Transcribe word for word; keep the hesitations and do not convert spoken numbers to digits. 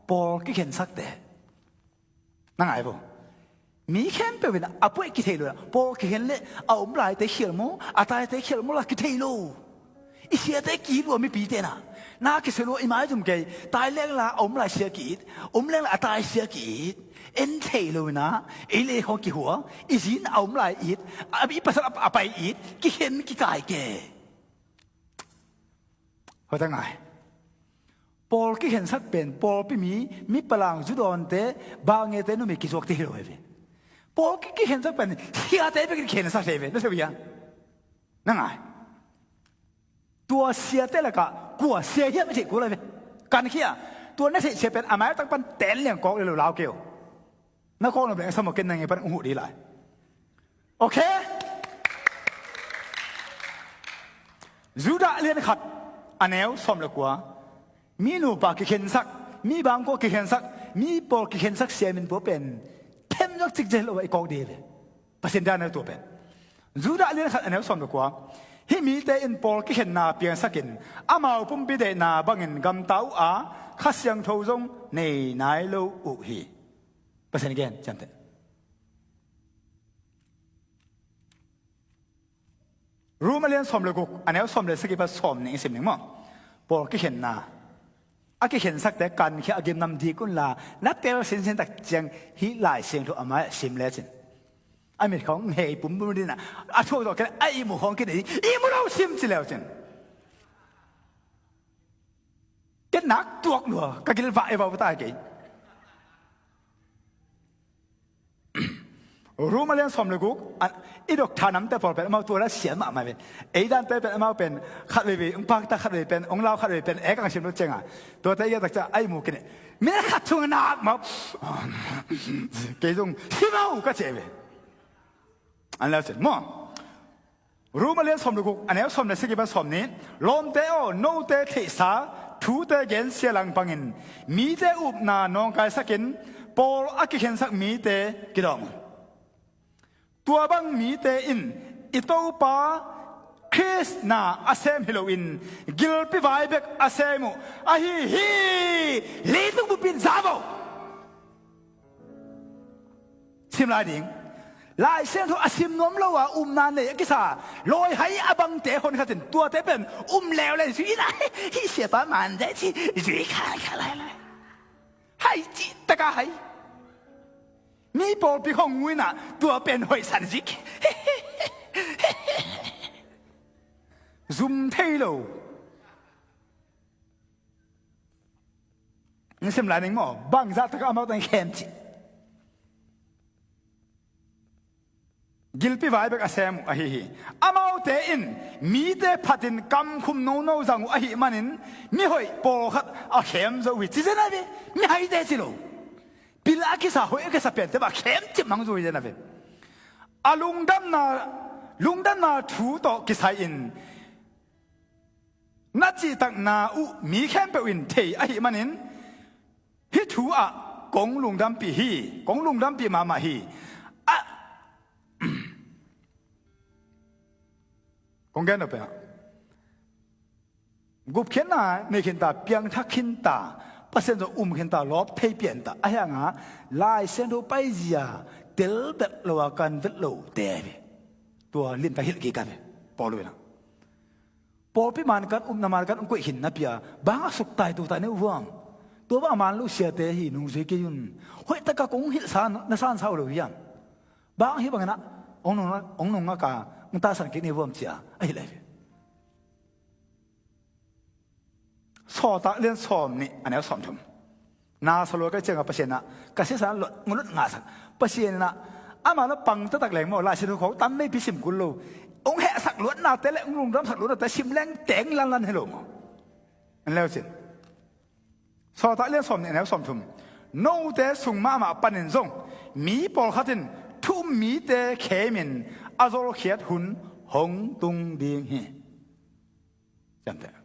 Pawl kikhensakte, na ngai vo. Mi khempeuh in a puai kithei lo, pawl kikhen le a om laite khial maw, a taite khial maw la kithei lo. I siate ki-it lua mipite na, na kisel lua, i maizum kei, tai leng la a om lai sia ki-it, om leng la a tai sia ki-it. En thei lo ina, ei le khawng kihua, i zin a om lai it, a, i pasal a, a pai it, kikhen kikai ke. Hota ngai. Pawl kikhensak pen pawlpi mi, mi palang, zudawnte, bangete, numei kizuakte hi lo hi ve. Pawl ki, kikhensak pen siate bek kikhensak hi ve. Na thei uh hiam? Na ngai. Tua siate lakah kua sia hiam i theih kul lai ve. Kankhia. Tua na theih sia pen a maitak pan ten liang kawk le lo lau kei uh. Na kawk nop leng a sam uh, ken na ngei pan uh huh dih lai. Ok? Judah lian khat a neu sawm le kua. Mi nupa kikhensak, mi bangkua kikhensak, mi pawl kikhensak sia min pua pen them zong cik zel lo a i kawk dih ve. Pasian dan a tua pen. Judah lian khat a neu sawm le kua. Hih mite in pawl kikhenna piangsakin amau pumpi deihna bangin gamta uh a, Kha Siangtho zong nei nai lo uh hi. Pasian gen ciamteh. Rom a lian sawm le guk, a neu sawm le sagih pan sawm nih i sim ning maw. Pawl kikhenna. A kikhensakte kankhia a gimnam dik unla, na tel sinsen tak ciang hih Lai Siangtho a mai-ah sim lecin. A mit khawng hei pumpum dina, a thuak zawh kei le a ihmu khawng kidei, ihmu lo sim ci leucin. Ken nak tuak lua, ka gilvah e vau ta kei. Rom a lian sawm le guk, a, i dok tha namte pawl pen amau tua la sian mahmah pen. Ei dante pen amau pen khat veivei hong pakta, khat vei pen hong lau, khat vei pen ek ang sim lo cianga. Tuate i giatak ciang a ihmu kine. Minute khat sung nak mau. Kei zong sim au ka ci ve. An lau cin maw. Rom a lian sawm le guk, a neu sawm le sagih pan sawm nih. Lawmte aw, note theihsa thute gensia langpangin mite upna nawngkaisakin pawl a kikhensak mite kidawm un. Tua bang mite in i Topa Khrist na a sem hi loin gilpi vai bek a sem uh ahi hi. Leitung bupin za vo. Sim lai ding. Lai Siangtho a sim nuam lo a upna nei a kisa lawihai a bangte honkhatin tuate pen um leuleu zui in a, hih siapa man deh ci zui khan kha lai lai. Hai cih taka hai. Mi pawlpi khong nguina tua pen hoihsan zik. Zum thei lo. Ng sim lai ning maw, bangzah taka amau tang khem cih. Gilpi vai bek a sem uh ahi hi. Amaute in mite phatin kamkhum nono zang uh ahih manin mihoih pawlkhat a khem zo uh hi ci zen a ve. Mihaite ci lo. Pil a kisa, hoih a kisa piante bah khem cih mang zo hi zen a ve. A lungdamna, lungdamna thu tawh kisai-in na cihtakna uh mi khempeuh in thei ahih manin hih thu ah kong lungdampih hi, kong lungdampih mahmah hi. A, kong gen lo pen ah gupkhiatna nei khinta, piangthak khinta, Pasian zong um khinta, lawp thei pianta. Ahi hanga Lai Siangtho paizia tel vet lo a kan vet lo te ahi ve. Tua limtak hilh kik a ve. Paul uh inah pawlpi man kan, upna man kan hong koih khin napi-a bang a suktai tutai ne uh vuam? Tua bang a man lo siate hi nungzui kei un. Hoihtaka kong hilhsa na sansa uh lo hiam? Bang hih bangin ah hong nung, hong nung ngaka hong tasan kik ne vuam cia a hilh ahi ve. Sawltak lian sawm nih a neu sawm thum. Na sa lua ka cianga Pasian ah ka sisan lot, ngulut ngahsak. Pasian in ah ama lo pang taktak leng maw, Lai Siangtho khawng tam meipi sim kul lo. Hong hehsak luatnate le hong lungdamsak luatnate sim leng teng lanlan hi lo maw? An leu cin. Sawltak lian sawm nih a neu sawm thum. Note sung mahmah panin zong mi pawlkhat in thu um mite khemin a zolkhiat hun hong tung ding hi. Ciamteh.